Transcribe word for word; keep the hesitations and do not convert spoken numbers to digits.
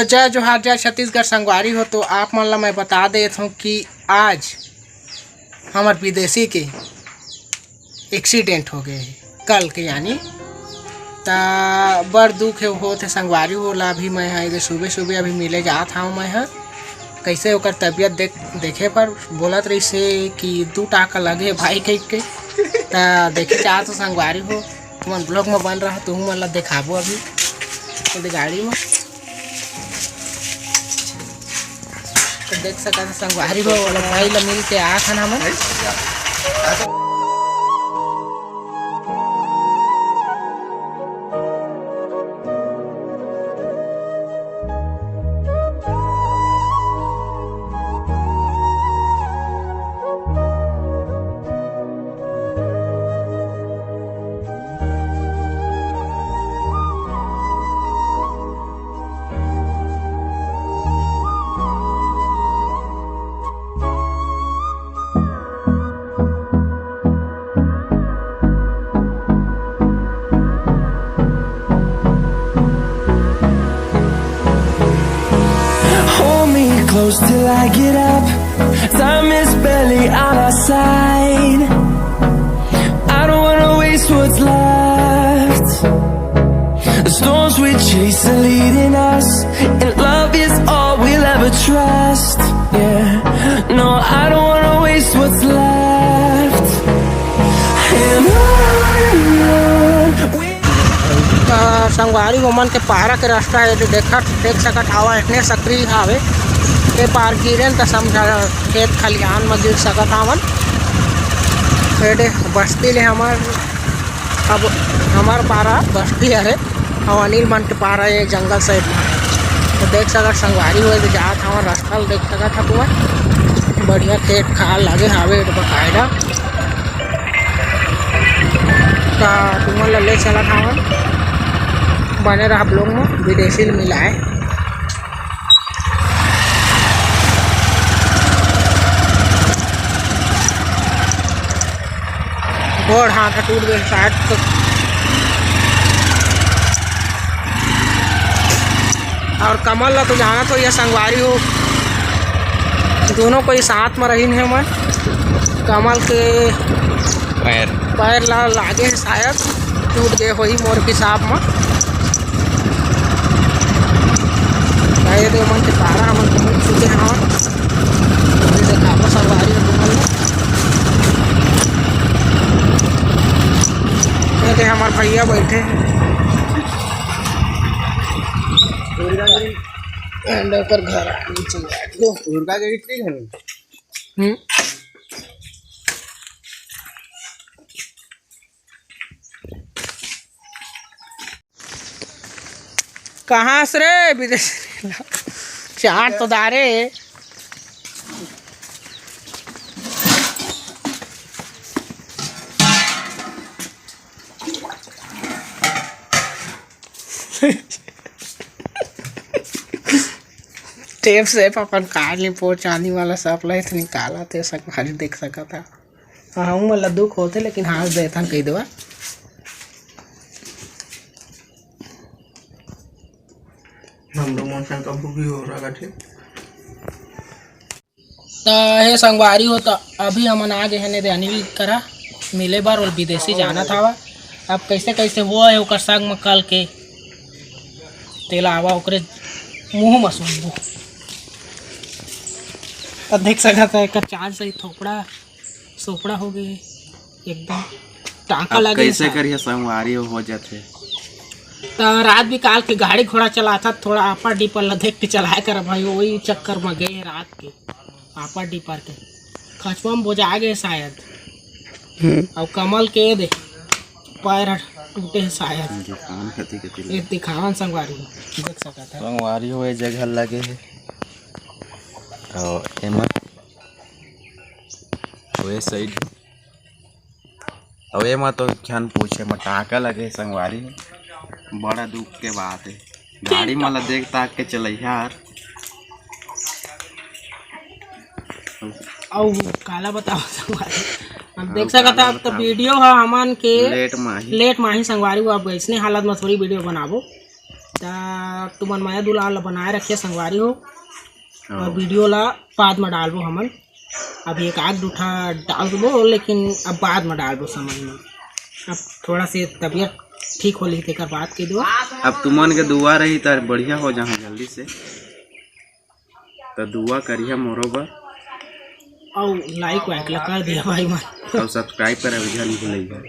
जय जोहार, जय छत्तीसगढ़ संगवारी हो। तो आप मन ला मैं बता देत हूँ कि आज हमर विदेशी के एक्सीडेंट हो गए हे कल के, यानी त बड़ दुख हे होत हे संगवारी हो ला। अभी मैं ह एदे सुबह सुबह अभी मिले जात हव मैं ह, कैसे ओकर तबीयत देख देखे पर बोलत रहिस हे कि दू टाका लगे हे भाई कह के। त देखे जात हो संगवारी हो, तुमन ब्लॉग में बन रहा, तुहू मन ला देखाबो अभी एदे गाड़ी में। तो देख सकत ह संगवारी हो, ओला भाई ला मिल के आत हन हमन। Hold me close till I get up. Time is barely on our side. I don't wanna waste what's left. The storms we chase are leading us, and love is all we'll ever trust. Yeah, no, I don't wanna waste what's left. And on and on we त संगवारी हो मन के पारा के रास्ता हे, जो देखत देख सकत हवा, इतने सक्रिय हावे। ए पार गिरेन त समझा खेत खलिहान म गिर सकत हावन। एदे बस्ती ले हमर, अब हमर पारा बस्ती हरे, अउ अनिल मन के पारा ये जंगल साइड म। तो देख सकत संगवारी हो, एदे जात हवन, रास्ता ल देख सकत ह तुमन, बढ़िया खेत खार लगे हावे एदे बकायदा। त तुमन ला ले चलत हावन, बने रहा ब्लॉग में, विदेशी ल मिलाए। गोड़ हाथ ह टूट गए शायद तो। और कमल ला तो जानत हो, ये संगवारी हो, दोनों कोई साथ में रहिन हे। मैं कमल के पैर। पैर ला लागे हे शायद, टूट गए होही मोर हिसाब में। ये दे मन के पारा हमन पहुंच चुके हैं। अभी देखाबो संगवारी हो तुमन ला। ये दे हमर भैया बैठे हैं। एंड ओकर घर नीचे जाके। दुर्गा के इतनी घर में। हम्म। कहाँ से रे विदेश? चार तो दारे। टेप से अपन कार ले पोर चांदी वाला सब ला निकालत हे, संगवारी देख सकत हा। हाँ, हमू मन ला दुख होथे, लेकिन हाँस देथन कही देवा। हमरो मन संग कभू भी हो रहा थे। त हे संगवारी हो, त अभी हमन आ गे हन एदे अनिल करा मिले बर, ओला विदेशी जानत हवा। अब कैसे कैसे हुआ है ओकर संग म कल के, तेला आवा ओकरे मुंह म सुनबो। त देख सकत है एकर चाल सही थोपड़ा सोपड़ा हो गे एकदम। टांका अब लगे कैसे सा। करिए संगवारी हो जाथे। त रात बिकाल के गाड़ी घोड़ा चलाथत, थोड़ा आपर डीपर ल देख के चलाए कर भाई, वही चक्कर म गए रात के आपर डीपर के खचवा म बोजा गए शायद। हम्म। अउ कमल के दे पैर ह टूटे हे शायद। दिखावन कति कति ये दिखावन संगवारी हो, देख सकत है। संगवारी हो, ये जगह लगे हे। अउ एमा, अउ ये साइड, अउ एमा तो झन पूछे, म टांका लगे संगवारी हो। बड़ा दुख के बात है। गाड़ी मन ला देख ताक के चलइहा यार। अउ काला बताओ संगवारी, हम देख अउ सकत काला हन, अब तो बताओ। वीडियो ह हमन के लेट म आही। लेट म आही संगवारी हो, अब अइसने हालत म थोड़ी वीडियो बनाबो। त तुमन मया दुलार ला बनाए रखिया संगवारी हो। और वीडियो ला बाद में डालबो हमन। अभी एक आध दू ठा डाल देबो, लेकिन अब बाद में डालबो समय में। अब थोड़ा से तबीयत ठीक हो ली, तेकर बात के दो। अब तुमन के दुआ रही त बढ़िया हो जाहूँ जल्दी से। त दुआ करिया मोरो बर। और लाइक वाइक ला कर दिया भाई मन। और सब्सक्राइब करे झन भूलइया।